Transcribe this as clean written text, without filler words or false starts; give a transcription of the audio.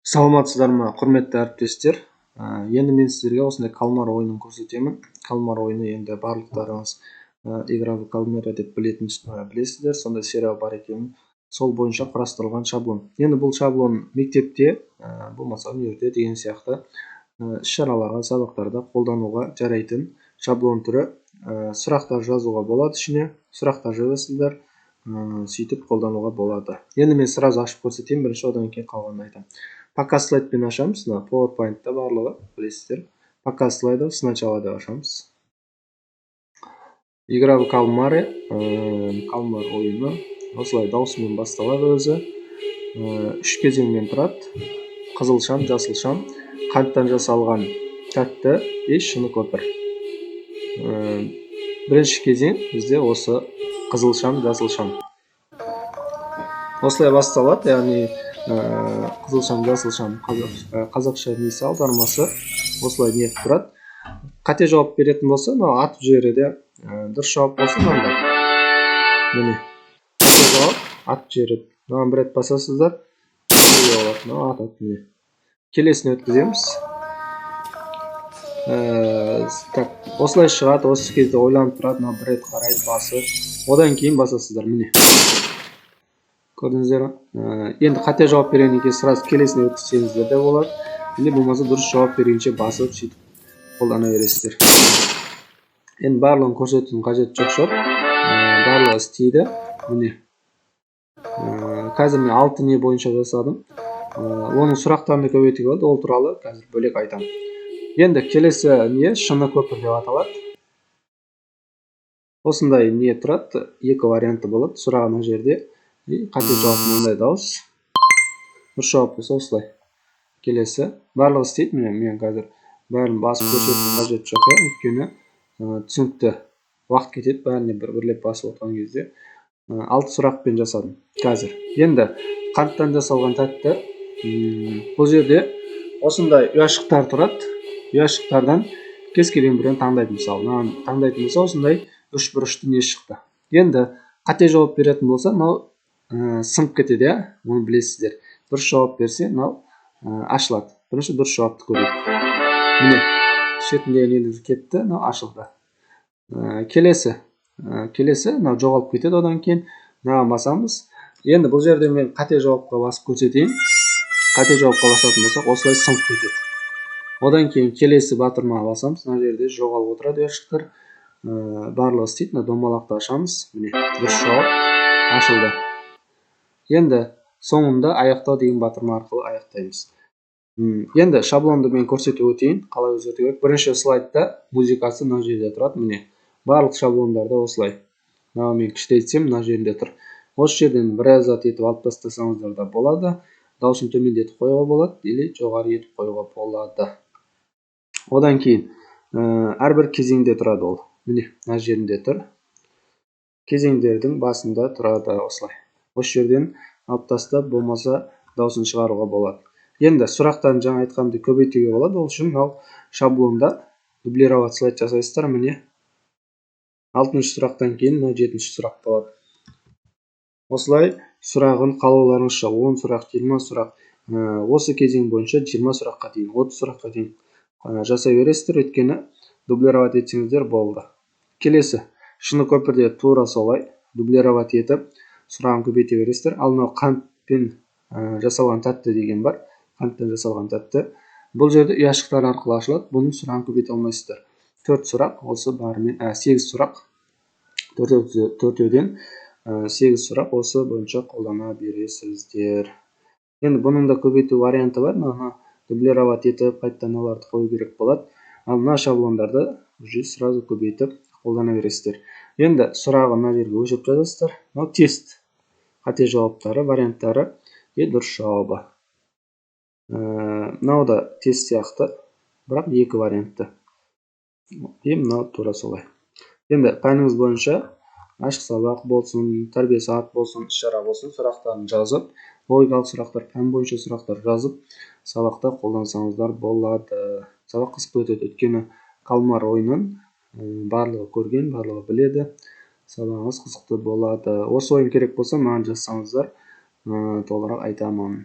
Саламатсыздар ма, құрметті әріптестер. Енді мен сіздерге осындай калмар ойынын көрсетемін. Калмар ойыны енді барлықтарыңыз «Игра в кальмара» деп білетін, білесіздер, сондай сериал бар екенін. Сол бойынша құрастырылған шаблон. Енді бұл шаблон мектепте, болмаса универде деген сияқты іс-шараларға, сабақтарда қолдануға жарайтын шаблон түрі. Сұрақтар жазуға болады ішіне, сұрақтар жазасыздар, сөйтіп қолдануға болады. Енді мен сразу ашып көрсетейін бірінші, одан кейін қалғанын айтамын. Показ слайдпен ашамыз, мына PowerPoint-та барлығы білесіздер. Показ слайдов сначала деп ашамыз. «Игра в кальмаре», калмар ойыны осылай дауысымен басталады өзі. Үш кезеңнен тұрады: қызыл шам, жасыл шам, қанттан жасалған тәтті и шыны көпір. Бірінші кезең бізде осы қызыл шам, жасыл шам. Осылай басталады, яғни қызыл шам, жасыл шам, қазақша несі, аудармасы осылай неғып тұрады. Қате жауап беретін болса, мынау атып жібереді. Дұрыс жауап болса, мынандай, міне, қате жауап атып жібереді. Мынаған бір рет басасыздар, болады, мынау атады. Міне, келесіне өткіземіз. Так, осылай шығады. Осы кезде ойланып тұрады, мынау бір рет қарайды басып, одан кейін басасыздар. Міне, көрдіңіздер ма? Енді қате жауап бергеннен кейін сразу келесіне өткізсеңіздер де болады или болмаса дұрыс жауап бергенше басып, сөйтіп қолдана бересіздер. Енді барлығын көрсетудің қажеті жоқ шығар, барлығы істейді. Міне, қазір мен алты не бойынша жасадым. Оның сұрақтарын да көбейтуге болады, ол туралы қазір бөлек айтамын. Енді келесі не, шыны көпір деп аталады. Осындай не тұрады, екі варианты болады. Сұрағы мына жерде и қате жауап мынандай дауыс, дұрыс жауап болса, осылай. Келесі барлығы істейді. Міне, мен қазір бәрін басып көрсетудің қажеті жоқ, иә, өйткені түсінікті, уақыт кетеді бәріне бір бірлеп басып отырған кезде. Алты сұрақпен жасадым қазір. Енді қанттан жасалған тәтті. Бұл жерде осындай ұяшықтар тұрады. Ұяшықтардан кез келген біреуін таңдайды. Мысалы, мынаны таңдайтын болса, осындай үш бұрышты не шықты. Енді қате жауап беретін болса, мынау сынып кетеді, иә, оны білесіздер. Дұрыс жауап берсе, мынау ашылады. Бірінші дұрыс жауапты көрейік. Міне, шетіндегі нелер кетті, мынау ашылды. Келесі мынау жоғалып кетеді. Одан кейін мынаған басамыз. Енді бұл жерде мен қате жауапқа басып көрсетейін. Қате жауапқа басатын болсақ, осылай сынып кетеді. Одан кейін келесі батырмаға басамыз. Мына жерде жоғалып отырады ұяшықтар. Барлығы істейді. Мына домалақты ашамыз. Міне, дұрыс жауап ашылды. Енді соңында аяқтау деген батырма арқылы аяқтаймыз. Енді шаблонды мен көрсетіп өтейін, қалай өзгерту керек. Бірінші слайдта музыкасы мына жерде тұрады. Міне, барлық шаблондарда осылай. Мынау мен кішірейтсем, мына жерінде тұр. Осы жерден біраз зат етіп алып тастасаңыздар да болады, дауысын төмендетіп қоюға болады или жоғары етіп қоюға болады. Одан кейін әрбір кезеңде тұрады ол. Міне, мына жерінде тұр, кезеңдердің басында тұрады осылай. Осы жерден алып тастап, болмаса дауысын шығаруға болады. Енді сұрақтарын жаңа айтқанымдай көбейтуге болады. Ол үшін мынау шаблонда дублировать слайд жасайсыздар. Міне, алтыншы сұрақтан кейін мынау жетінші сұрақ болады. Осылай сұрағын қалауларыңызша 10 сұрақ, 20 сұрақ, осы кезең бойынша 20 сұраққа дейін, 30 сұраққа дейін жасай бересіздер, өйткені дублировать етсеңіздер болды. Келесі шыны көпірде тура солай дублировать етіп, сұрағын көбейте бересіздер. Ал мынау қантпен жасалған тәтті деген бар. Қанттан жасалған тәтті бұл жерде ұяшықтар арқылы ашылады. Бұның сұрағын көбейте алмайсыздар. Төрт сұрақ осы барымен, сегіз сұрақ, төртеуден сегіз сұрақ, осы бойынша қолдана бересіздер. Енді бұның да көбейту варианты бар. Мынаны дублировать етіп, қайтадан оларды қою керек болады. Ал мына шаблондарды уже сразу көбейтіп қолдана бересіздер. Енді сұрағы мына жерге өшіріп жазасыздар. Мынау тест, қате жауаптары, варианттары и дұрыс жауабы. Мынау да тест сияқты, бірақ екі вариантты, и мынау тура солай. Енді пәніңіз бойынша ашық сабақ болсын, тәрбие сағат болсын, іс шара болсын, сұрақтарын жазып, логикалық сұрақтар, пән бойынша сұрақтар жазып, сабақта қолдансаңыздар болады. Сабақ қызықты өтеді, өйткені калмар ойынын барлығы көрген, барлығы біледі. Сабағыңыз қызықты болады. Осы ойын керек болса, маған жазсаңыздар, толығырақ айтамын.